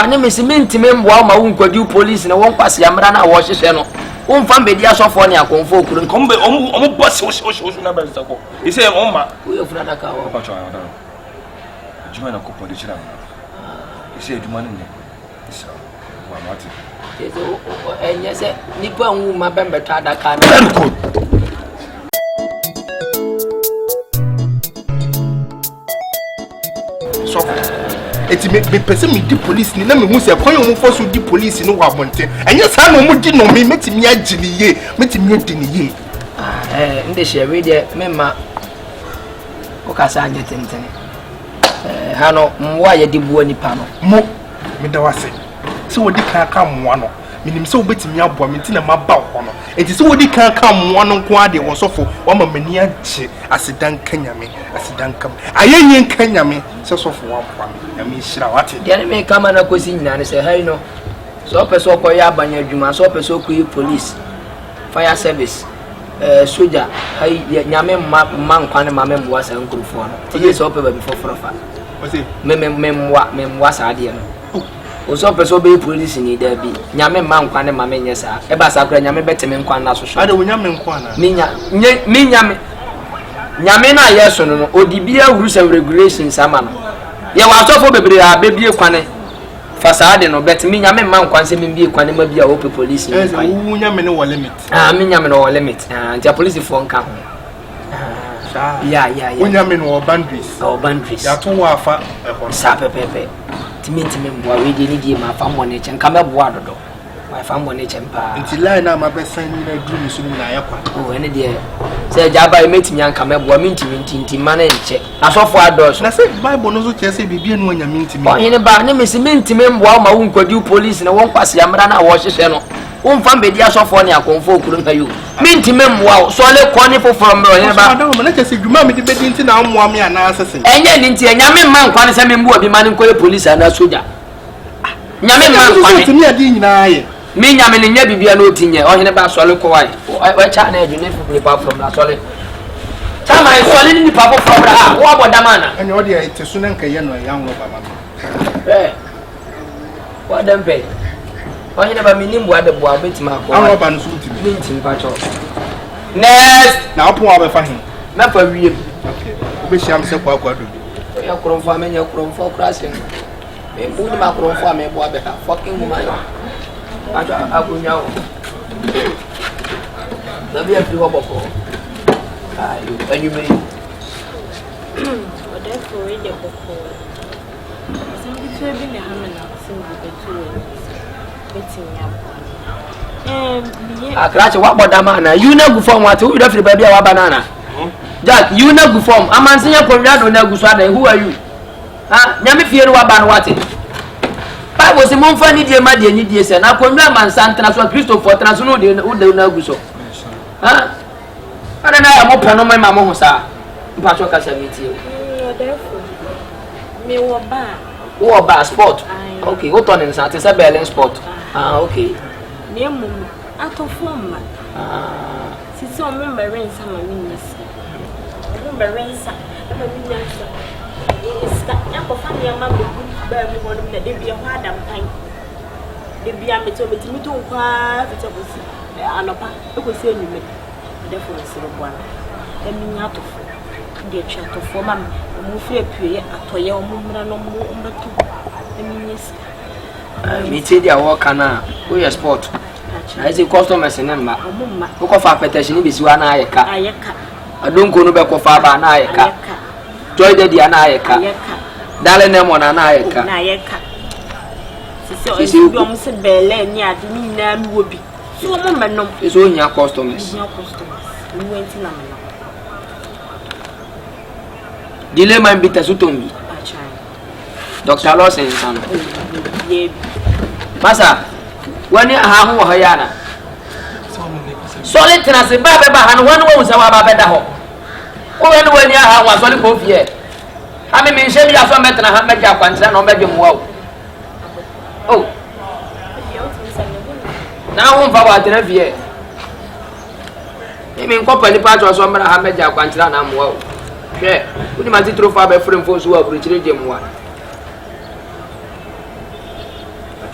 Ne mese mentumi mboa wo ma wo nkɔdi wo police ne wo nkwasea mmara no a wɔhyehyɛ no womfa mbɛdi asɔfoɔ ne akɔmfoɔ kuro. Nka ɔmo ɔmo ɔmo bɔ hyew hyew hyew na bɛn sɛ kɔ ese ɔmo ma. Woyɛ funu adaka wɔ. Ɔpa twɛn ɔda adwuma na kɔpɔ de kyerɛ no ese adwuma no nyɛ esra wɔ amate. Sɛ ɛnyɛ sɛ nipa nwu ma bɛmbɛtɔ adaka no. Very good. Sɔfo, eti me mepɛ sɛ medi polisi ni na mehu sɛ kwan a wɔfa so di polisi no wɔ abɔnten. Ɛnyɛ saa na wɔdi no me mɛtumi agye ne yie, mɛtumi adi ne yie. Ah, eh, nde hyɛ wei deɛ memma wokasa anyɛ tentene. Eh, ha no mmoa a yɛde boa nipa no. Mo, meda wo ase sɛ wodi kan aka mmoa no. Menim sɛ wobɛtumi aboa me nti na maba wo hɔ no. Enti sɛ wodi kan ka mmoa no nko ara deɛ, ɔsɔfo, woama m'ani agye. Aseda nka Nyame, aseda nka mu. Ayɛyie nka Nyame sɛ sɔfo waboa me. Nyame nhyira wo, wate? Deɛ ne meka ma no akɔsi nyinaa ne sɛ ha yi no, sɛ ɔpɛ sɛ ɔkɔyɛ aban adwuma, sɛ ɔpɛ sɛ ɔkɔyɛ police, fire service, eh, soja, ha yi yɛ Nyame mma mma nkwa ne ma me mmoa saa nkurofoɔ no. Nti gye sɛ ɔpɛ baabi foforɔ fa. Me me me mmoa me mmoa saa adeɛ no. Wo sɛ ɔpɛ sɛ ɔbɛyɛ polisini daabi. Nyame mma nkwa ne ma menyɛ saa. Ɛba saa koraa Nyame bɛte me nkwa nna so so. Ada wo Nyame nko anaa? Me nya nye me Nyame Nyame no a yɛso no no ɔdi biara rules and regulations ama no. Yɛwɔ asɔfoɔ bebree a bɛbie kwane fa saa de no but me Nyame mma nkwa sɛ membie kwane ma bi a ɔpɛ polisini kwan. Wo Nyame no wɔ limit. Ah me Nyame no wɔ limit. Ah nti apolisifoɔ nka ho. Saa. Yeah, yeah, yeah. Wo Nyame no wɔ boundaries. Ɔwɔ boundaries. Yɛato wɔ afa ɛhɔ no. Saa pɛpɛɛpɛ. Nti mentumi mboa wei deɛ ne die ma afa mmɔ ne kyɛ nka mɛboa dodo ma afa mmɔ ne kyɛ mpaa. Nti line a mabɛsan nyina duru me so no nyinaa ayɛ kwa. Oh ɛne deɛ sɛ agya aba yi mɛtumi anka mɛboa mentumi nti nti mma no nkyɛ asɔfoɔ adɔɔso. Na sɛ bible no nso kyerɛ sɛ biribi anu anyame ntumi. Ɔhene ba ne mesi mentumi mboa wo ma wo nkɔdi wo police ne wo nkwasea mmara no a wɔhyehyɛ no. Womfa mbɛdi asɔfoɔ ne akɔmfoɔ kurom ha yi o. Mentumi mmoa wo. Sɔle kɔ ne foforɔ mmerɛ ɔhene ba. Ɔsoma na kyerɛ sɛ dwuma a mede bɛdi nti na wommoa me anaa sɛ sɛn? Ɛnyɛ ne nti, Nyame mma nkwa no sɛ memmoa bi ma no nkɔyɛ polisi anaa sogya. Nyame mma nkwa ne. Ɔtumi adeɛ nyinaa yɛ. Me Nyame no nyɛ biribiara na ɔti nyɛ. Ɔhene ba sɔle kɔ wae. Wɔkyɛ na adwene ne nipa foforɔ mmra sɔle. Chairman sɔle ne nipa foforɔ mmra ha. Woabɔ dam ana? Ɛne ɔde ɛte so na nka yɛ no ɛyɛ anwɔ ba ma me. Hwɛ. Wadɛn pɛ? Ɔhene ba menim boa de boa wobɛtumi akɔ. Awɔ ba no so wotumi. Mentimi pakyɛw. Next. Na wopon a wobɛfa he? Mɛfa wiem. Okay. Wobɛhyia me sɛ kwaakwa dodo. Woyɛ korɔmfoɔ a menyɛ korɔmfoɔ koraa sen no. Wonim akorɔmfoɔ a meboa bɛha. Fucking woman. Pakyɛw akonnwa wɔ. Baabi afiri hɔ bɔkɔɔ. Ayo, anwummere. Ɔdɛfo wei deɛ bɔkɔɔ. Asɛm ketewa bi na ɛha me na sɛ mede bɛto w'anim sɛ wobɛtumi aboa me. Ɛɛ meyɛ. Akrakye wabɔ dam ana? Yiw na gu fam wate wo werɛ firi baabi a waba no ana? Jack yiw na gu fam amanse yɛ kɔnwia do na agu so adan who are you? Ha nyame fie no waba no wate. Bible se momfa nidie ma deɛ nidie sɛ na akonnwa amansa ntena so a Kristofoɔ tena so no wode na agu so. Ha Adɛn na ayɛ mo pɛ no mema mo ho saa? Mpatsɔ kasa mi tie o. Ɔdɛfo, me wɔ baa. Wo wɔ baa sport? Okay, wo tɔ ne nsa te sɛ Berlin sport. Ah, okay. Na mmom atɔfoɔ mma. Ah. Sisi ɔmo mmɛwe nsa ma me nya sika. Ɔmo mmɛwe nsa ma me nya nsa. Sika ɛkɔfa nneɛma bɛgu baa mu hɔ nom na da bi ɛhɔ ada mpan. Da bi a mete hɔ metumi to nko ara fiti akɔsi anɔpa ɛkɔsi anwummere. Ɔdɛfo mesrɛ boa me na menya atɔfoɔ. Wodeɛ twe atɔfoɔ ma me. Ɔmo mfiri apueɛ, atɔeɛ, ɔmo mmra na ɔmo mmɛtɔ na menya sika. Metie deɛ wɔka no a, woyɛ sport. Na ɛsɛ customers ne mma. Ɔmo mma. Wokɔfa apɛtɛhye no bɛsi hɔ a na ayɛ ka. Ayɛ ka. Adonko no bɛkɔfa aba a na ayɛ ka. Ayɛ ka. Joy Daddy a na ayɛ ka. Ayɛ ka. Darling Lemon a na ayɛ ka. Na ayɛ ka. Sisi ɔmo bi ɔmo se bɛɛlɛ ne ade ne nyinaa mi wɔ bi. So ɔmo mmɛnom. Sɛ ohia customers. Ohia customers. Owuo nti na menam. Delay man bi tɛso tɔn bi. Dr. Lawson nsa no. Yɛ bi. Masa, wani aha ho wɔ ha yi ana? Sɔle tena se ba bɛba ha no wɔn wɔn sɛ waba bɛda hɔ. Wɔn ne wani aha ho asɔle kɔ fie. Ha me menhyɛ bi asɔ mɛtena ha mɛgye akwankyerɛ na ɔmɛgye mmoa o. Oh. Na wo mfa w'atena fie. Mimi nkɔpa nipa atwa so mmra ha mɛgye akwankyerɛ anaa mmoa o. Hwɛ, wonim atitirofo abɛfrɛ mfo nso wɔ aburokyire gye mmoa.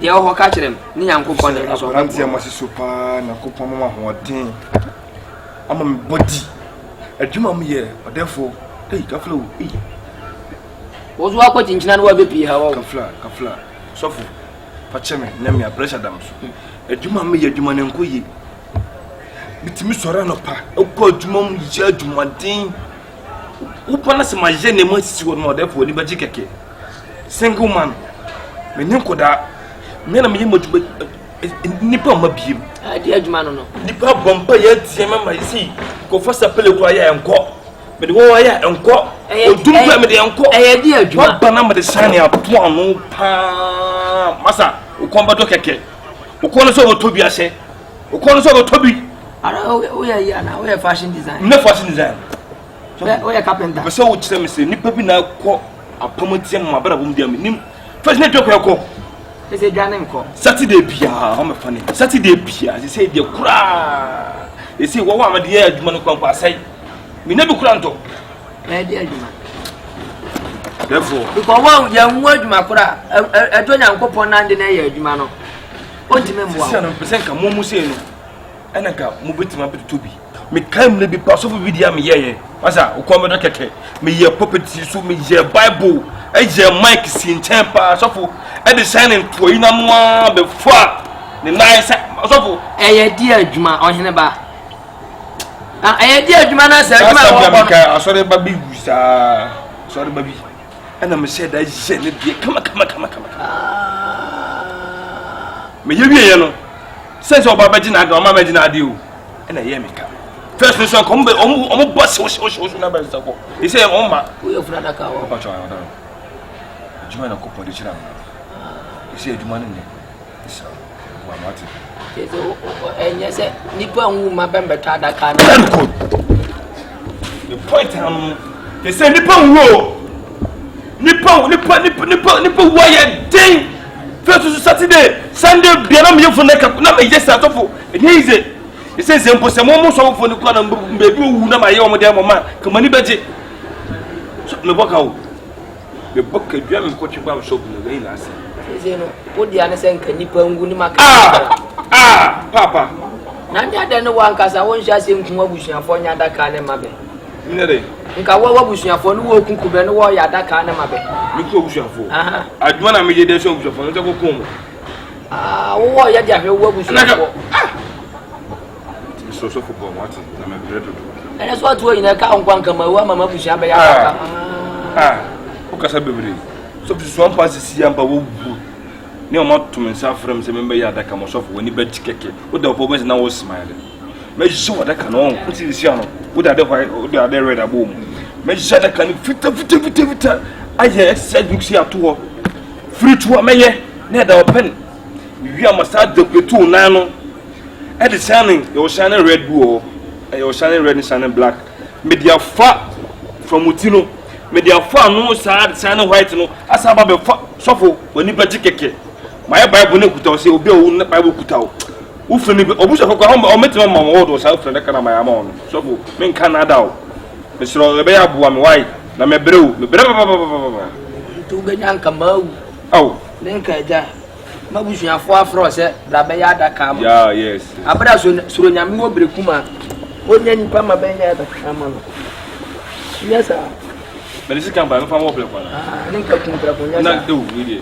Deɛ ɛwɔ hɔ ka kyerɛ me ne Nyankopɔn na ɛno so. Aberanteɛ ma so paa Nyankopɔn ma ahoɔden ama me body. Adwuma mu yɛ ɔdɛfoɔ. Ei kafla o ei. Wo so akɔ kyinkyina no wabɛpie ha wɔ. Kafla kafla sɔfo fa kyɛ me na mea pressure da me so. Adwuma mu yɛ adwuma no nkɔ yie. Metumi sɔre anɔpa kɔ adwuma mu yɛ adwumaden. Wopa na sɛ mayɛ nneɛma sisi hɔ no ɔdɛfoɔ ani bɛgye kɛkɛ. Single man, me ne nkɔdaa, me na meyɛ m'adwuma nnipa mma biem. Adi adwuma no no. Nnipa bɔ mpa yɛ atia ma ma si kɔfa sapele kura yɛ nkɔ. Mede wɔn ayɛ nkɔ. Odum kura mede nkɔ. Ɛyɛ di adwuma. Waba na mede sane ato ano paa. Masa, okɔn bɛdɔ kɛkɛ. Okɔn no sɛ ɔbɛtɔ bi ahyɛ. Okɔn no sɛ ɔbɛtɔ bi. Ara woyɛ yi ana woyɛ fashion design. Nyɛ fashion design. Woyɛ carpenter. Pɛ sɛ wokyerɛ me sɛ nipa bi na akɔ apam atia mu abrabɔ mu deɛ menim. First ne dwa kɔ ɛkɔ. Ɛsɛ dwa ne nkɔ. Saturday biara wɔn mɛfa ne. Saturday biara sɛ sɛ deɛ koraa. Ɛsɛ wɔn a wɔde yɛ adwuma no kwan kɔ asɛe. Menya bi kora ntɔ. Ɛyɛ de adwuma. Therefore. Because wɔn yɛn ho adwuma kora ɛdɔ Nyankopɔn nande na ɛyɛ adwuma no. Ontumi mmoa. Sisi ano pɛ sɛ nka mo mo sei no ɛna nka mo bɛtumi abɛtotɔ bi. Mekae mmerɛ bi pa sɔfo bi deɛ a meyɛeɛ. Masa wokɔn bɛdɔ kɛkɛ. Meyɛ puppet so meyɛ Bible ɛyɛ mic si nkyɛn paa sɔfo ɛde hyɛn ne ntoa yi n'ano ara bɛfa ne nan sɛ sɔfo. Ɛyɛ di adwuma ɔhene ba. Na ɛyɛ di adwuma na sɛ adwuma a wɔbɔ no. Asɔre ba bi wu saa asɔre ba bi ɛna mehyɛ da yɛ ne deɛ kama kama kama kama. Meyɛ wie yɛ no sɛ sɛ ɔba bɛgye n'ade ɔma bɛgye n'ade o ɛna ɛyɛ me ka. First no so nka ɔmo bɛ ɔmo ɔmo bɔ hyew hyew hyew hyew na bɛ nsa kɔ ɛsɛ ɔmo ma. Woyɛ funu adaka wɔ. Ɔpa kyɛw ayɛ ɔda no adwuma na kɔpɔ de kyerɛ mi ɛsɛ adwuma no nyɛ. Ɛnyɛ sɛ nipa nwu ma bɛmbɛtɔ adaka no. Very good. The point ano te sɛ nipa nwu o. Nipa nipa nipa nipa nipa wu ayɛ den. Fɛn soso Saturday Sunday bia na meyɛ fo na ka na meyɛ sɛ asɔfo ɛnyɛ yize. Ɛsɛ sɛ mpo sɛ mo mo sɔfo no kura na baabi owu na ma yɛ wɔn deɛ mo ma kama ni bɛgye. Mebɔ ka o. Mebɔ kadua me kɔtwe ba shop no wei na ase. Sese no, wo dea ne sɛ nka nipa ngu ne maka. Ah! Ah! Papa. Na nyɛ dɛ ne wankasa wo nhyɛ ase nku abusuafoɔ nyɛ adaka ne ma bɛ. Nyɛ dɛ. Nka wo abusuafoɔ ne wo kuku bɛ ne wɔ yɛ adaka ne ma bɛ. Me ku abusuafoɔ. Adwuma na meyɛ dɛ sɛ abusuafoɔ no sɛ kɔkɔn mu. Ah, wo wɔ yɛ de ahwɛ wo abusuafoɔ. Ah! Mesrɛ sɔfo bɔ wate na mebrɛ dodo. Ɛnɛ so atoɔ nyinaa ka nkwa nka ma wu ama m'abusua bɛyɛ adaka. Ah, wokasa bebree. Sɔfo susu ampa sisi ampa wowu. Ne ɔma to me nsa afrɛ me sɛ membɛyɛ adaka ma sɔfo w'ani bɛgye kɛkɛ. Woda hɔ bɛsɛ na wo smile. Mɛhyɛ w'adaka no ɔn wote sisi ano. Wode ade white wode ade red abɔ mu. Mɛhyɛ adaka no fita fita fita fita ayɛ exercise book si ato hɔ. Firi to a mɛyɛ na ɛda ɔpɛn. Mewie a ma saa decorate wo nan no. Ɛde shining, yɛwɔ shining red bi wɔ hɔ, ɛyɛ shining red ne shining black. Mede afa from wo ti no, mede afa ano saa shining white no, asa aba bɛfa sɔfo w'ani bɛgye kɛkɛ. Mayɛ Bible no kuta wo sɛ obi a ɔwu no Bible kuta wo. Wofiri no bi, ɔbusuafo kora ɔmɛtumi ama wɔn ɔwɔ saa firi adaka na mayɛ ama wɔn. Sɔfo, menka nada o. Mesrɛ wo, ɛbɛyɛ aboa me wae, na mebrɛ o, mebrɛ papapapapa. Nti wobɛnya nka mawu. Aw. Ne nka agya. M'abusuafoɔ afrɛ wo sɛ bra bɛyɛ adaka ama. Yeah, yes. Abere a soro nyame wɔ bere kuma ɔnya nipa ma bɛnyɛ adaka ama no. Nyɛ saa. Mɛde sika mpa mefa wɔ prɛko ana. Ah, ne nka kum prɛko nyɛ saa. Na de wo deɛ.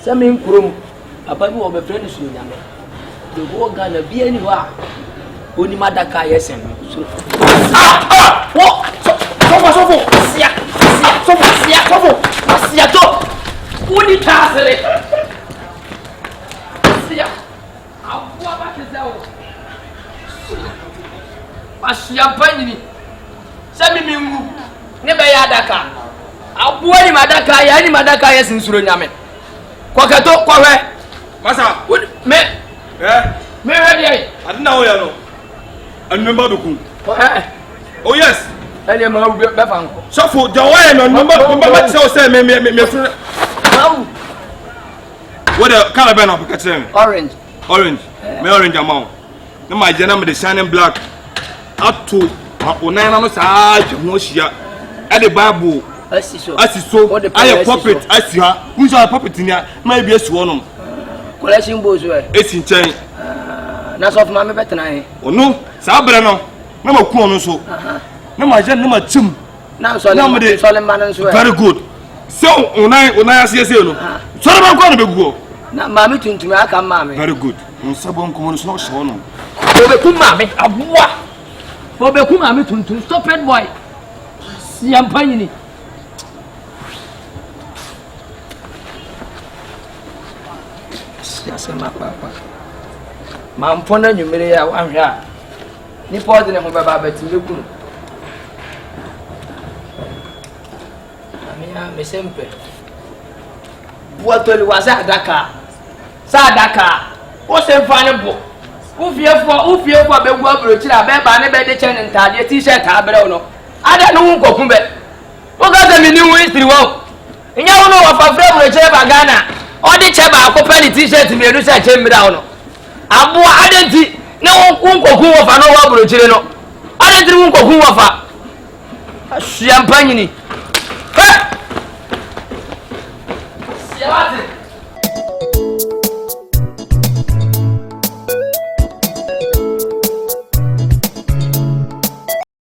Sɛ me nkurom papa bi wɔ bɛfrɛ no soro nyame. The whole Ghana bia ni hɔ a onim adaka a yɛsɛn no. So ah ah wo sɔfo sɔfo sia sia sɔfo sia sɔfo sia to woni taasere sia aboa ba te sɛ wo wahyia mpanyini sɛ mimi nwu ne bɛyɛ adaka aboa nim adaka yɛ anim adaka yɛ sensuro nyame kɔkɛto kɔhwɛ Masa. Wo me. Eh. Me hwɛ deɛ. Ade na woyɛ no. Ɛnumba bɛ kun. Eh. Oh yes. Ɛnni ma wo bɛ fa nkɔ. Sɔfo deɛ wɔyɛ no ɛnumba mba bɛ kyerɛ wo sɛ me me me me funu. Ma wo. Wo de kala bɛn na ɔpɛ kyerɛ me. Orange. Orange. Me orange ama wo. Ne ma yɛ na me de shining black ato wo nan no saa atwa ho ahyia ɛde bible asi so asi so ayɛ puppet asi ha wosɛ ayɛ puppet ni a ma ebi asi hɔ nom. Collection bowl so ɛ. Esi nkyɛn. Ah, na sɔfo maame bɛtena he? Ɔno saa berɛ no na maku ɔno nso. Na mayɛ na makyim. Na nsɔle nsɔle mma no nso ɛ. Very good. Sɛ onan onan aseɛ sei no. Sɔre bɛ nkɔ na bɛgu hɔ. Na maame tuntum aka maame. Very good. Nsa bɔ nkɔmɔ no so na ɔhyɛ hɔ nom. Ɔbɛku maame aboa. Ɔbɛku maame tuntum stupid boy. Siampa nyini. Asɛm apaapa. Mampɔ no anwummere yi a wanhwɛ a nipa ɔde ne ho bɛba abɛte mɛku no. Ame a mesɛ mpɛ. Buatɔli wa sɛ adaka. Sɛ adaka. Wo se mfa ne bo. Wo fiefoɔ wo fiefoɔ bɛgu aburokyire a bɛba ne bɛde kyɛ ne ntaadeɛ t-shirt abrɛw no. Ada ne wo nkɔku bɛ. Woka sɛ menni wo history wɔ Nyɛ wo no wɔfa firi aburokyire ba Ghana ɔde kyɛ baako pɛ ne t-shirt mmienu sɛ kyɛ mmira wo no. Aboa adɛn nti ne wo nkɔku wɔfa no wɔ aburokyire no. Adɛn nti ne wo nkɔku wɔfa. Asua mpa nyini. Hɛ! Sia wate.